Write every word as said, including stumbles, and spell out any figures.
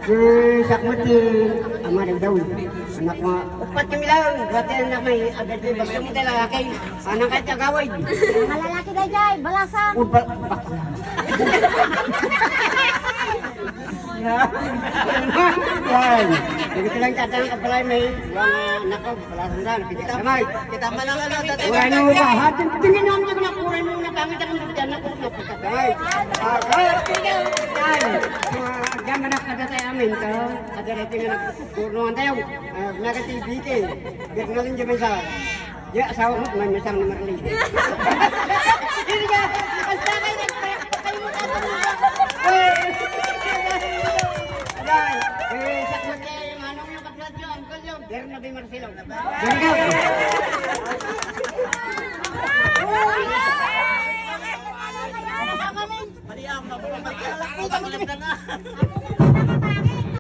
Si Sakmut ti ama ni Dawi. Anak mo, upat kami lang. Dati anak may agad yung basta mo lalaki. Anak kayo tagawid. Mga lalaki na dyan, balasang. Upa, bakla. Yan. Dito lang tatang kapalay may mga anak ko. Wala sanda, nakikita mo. Kita man ang ano, dati. Wala na mo ba? Hatin, tingin mo ang mga kuray mo, napangit ang mga anak ko, napakatay. Ah, ah, tingin mo. Yan. Mga, yan, anak, kada tayo amin, to. Kada rating, anak, turno ang tayo. Ah, naga T V K. Biar na rin dyan sa, ya, asawa mo, may masang ni Marlene. Hindi ka, basta kayo, nagpayakpak kayo mo, tapos mo. Eh, yan. Eh, sakit kayo, yung ano, yung Radyo Angkol yun, Bernabe Marcelo. Bernabe. Mali ang mababalik na.